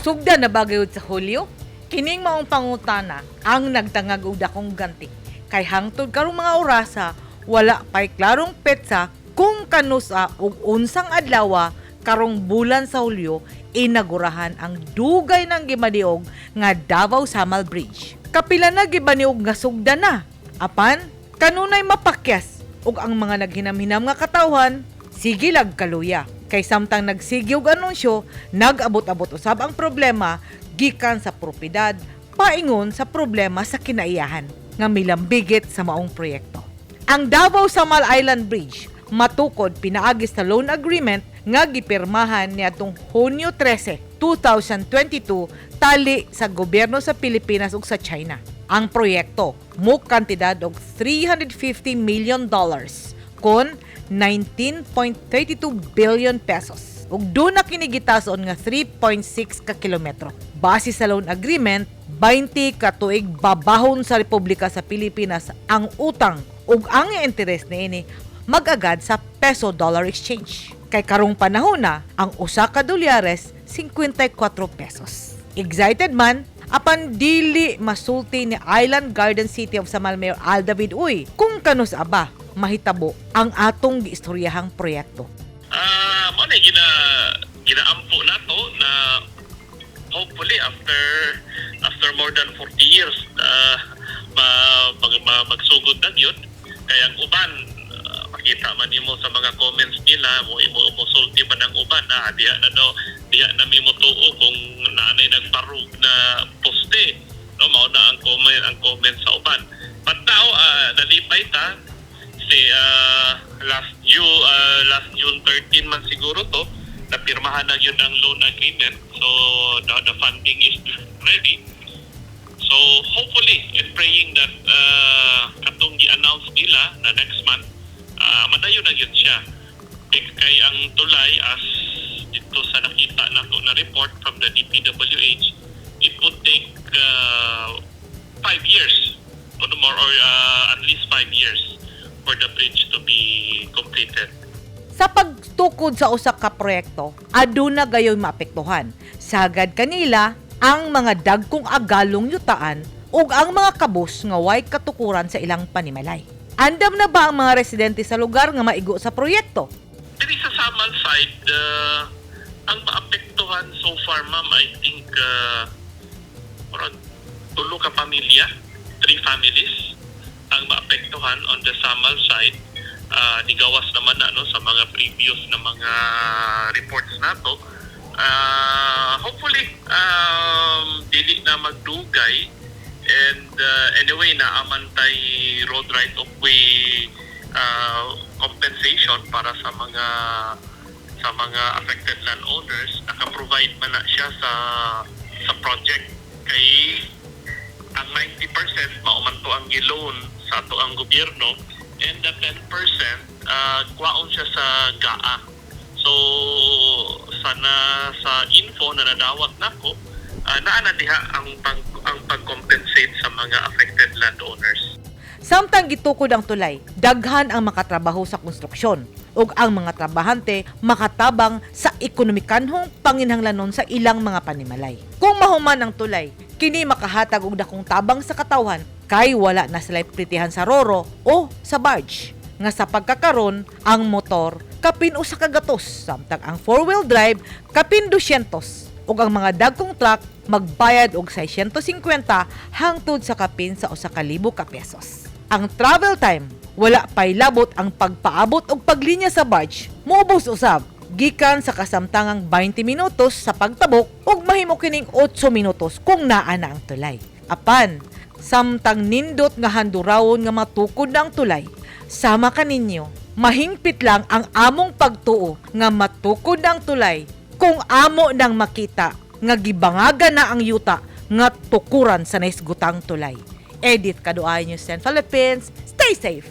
Sugda na ba gayud sa Hulyo? Kining maong pangutana ang nagtangag og dakong ganti. Kay hangtod karong mga orasa, wala pay klarong petsa kung kanusa ug unsang adlawa karong bulan sa Hulyo inagurahan ang dugay ng gimaniog nga Davao Samal Bridge. Kapila na gibaniog nga sugda na. Apan kanunay mapakyas ug ang mga naghinam-hinam nga katawhan sige lag kaluya. Kay samtang nagsige og anunsyo, nag-abot-abot usab ang problema gikan sa propiedad paingon sa problema sa kinaiyahan nga milambigit sa maong proyekto. Ang Davao Samal Island Bridge matukod pinaagi sa loan agreement nga gipirmahan niadtong Hunyo 13, 2022 tali sa gobyerno sa Pilipinas ug sa China. Ang proyekto mo kantidad og $350 million kon 19.32 billion pesos. Ug duna kini gitason nga 3.6 ka kilometro. Base sa loan agreement, 20 ka tuig babahon sa Republika sa Pilipinas ang utang ug ang interes niini mag-agad sa peso dollar exchange. Kay karong panahon na, ang usa ka dolyares 54 pesos. Excited man, apan dili masulti ni Island Garden City of Samal Mayor Al David Uy kung kanus aba mahitabo ang atong giistoryahang proyekto. Ah, mo na ginaampo nato na hopefully after after more than 40 years magsugod na gyud. Kaya ang uban, makita man nimo sa mga comments nila, mo imo mo sulti man ang uban na diha na daw, diha na mi motuo kung naanay nagbarug na poste, no? Mao na ang comment sa uban. But now, nalipay ta si last June 13 man siguro to napirmahan na yun ang loan agreement, so the funding is ready. So hopefully and praying that katong gi-announce nila na next month, madayon na yun siya. Kay ang tulay, as dito sa nakita nato na report from the DPWH, it would take 5 years or more, or at least 5 years for the bridge to be completed. Sa pagtukod sa usa ka proyekto, aduna gayoy maapektuhan. Sagad kanila ang mga dagkong agalong yutaan ug ang mga kabus nga way katukuran sa ilang panimalay. Andam na ba ang mga residente sa lugar nga maigo sa proyekto? Diri sa Samal side, ang maapektuhan so far, ma'am, I think murag tulo ka pamilya, three families ang maapektuhan on the Samal side. Nigawas naman na, no, sa mga previous na mga reports nato. Hopefully dili na magdugay and anyway, naa man tay road right of way compensation para sa mga affected landowners. Naka-provide man na siya sa project kay ang 90% mao man to ang giloan sa ato ang gobyerno and the 10% kwaon siya sa GAA. So sana sa info na nadawat nako, naa na diha ang pag-compensate sa mga affected landowners. Samtang gitukod ang tulay, daghan ang makatrabaho sa konstruksyon ug ang mga trabahante makatabang sa ekonomikanhong panginhanglanon sa ilang mga panimalay. Kung mahuman ang tulay, kini makahatag og dakong tabang sa katawhan kay wala na sila pritihan sa roro o sa barge. Nga sa pagkakaron, ang motor kapin usa ka gatos, samtang ang four-wheel drive kapin 200 ug ang mga dagkong truck magbayad og 650 hangtod sa kapin sa 1,000 ka pesos. Ang travel time, wala pay labot ang pagpaabot og paglinya sa barge, moubos usab gikan sa kasamtangang 20 minutos sa pagtabok ug mahimo kining 8 minutos kung naa na ang tulay. Apan, samtang nindot nga handurawon nga matukod na ang tulay, sama kaninyo, mahingpit lang ang among pagtuo nga matukod na ang tulay kung amo nang makita nga gibangagan na ang yuta nga tukuran sa naisgutang tulay. Edith Kaduay, News 10 Philippines. Stay safe!